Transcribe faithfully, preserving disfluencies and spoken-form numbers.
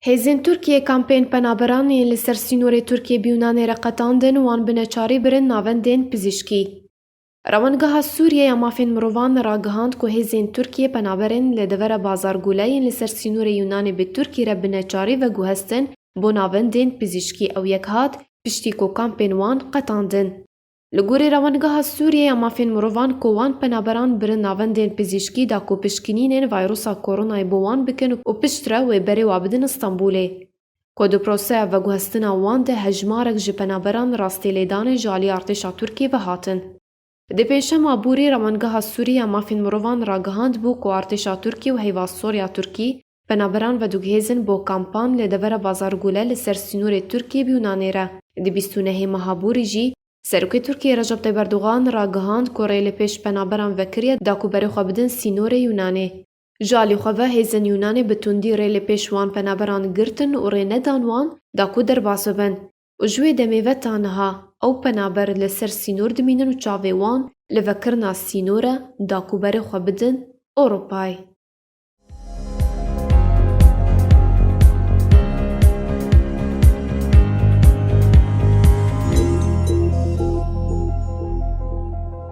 Hêzên Tirkiyê kampên penaberan yên li ser sînorê Tirkiyê bi Yunanê re qetandin, wan bi neçarî birin navendên pizîşkî. Rewengeha Sûriyê ya Mafên Mirovan ragihand ku hêzên Tirkiyê penaberên li devera Bazargûle yên li ser sînorê Yunanê bi Tirkî re bi neçarî veguhestin bo navendên pizîşkî. Ew yek hat piştî ku kampên wan qetandin. Li gorî Rewengeha Sûriyê ya Mafên Mirovan, ku wan penaberan birin navendên pizîşkî da ku pişkinînên vayrusa koronayê bo wan bikin û piştre wê berê wa bidin Stenbolê. Ku di proseya veguhestina wan de hejmarek ji penaberan rastî lêdanê ji alî artêşa Tirkiyê ve hatin. Di pêncşema borî Rewengeha Sûriyê ya Mafên Mirovan ragihand bû ku artêşa Tirkî û heyva sor ya Tirkî penaberan vediguhêzin bo kampan li devera Bazargûle li ser sînorê Tirkiyê bi Yunanê re. Di bîst û nehê meha borî jî Serokê Tirkiyê Recep Tayyip Erdogan ragihand ku rê li pêş penaberan vekiriye da ku berê xwe bidin sînorê Yunanê. Ji alî xwe ve hêzên Yunanê bi tundî rê li pêş wan penaberan girtin û rê nedan wan da ku derbas bibin. Û ji wê demê ve ta niha ew penaber li ser sînor dimînin û çavê wan li vekirina sînor e da ku berê xwe bidin Ewropayê.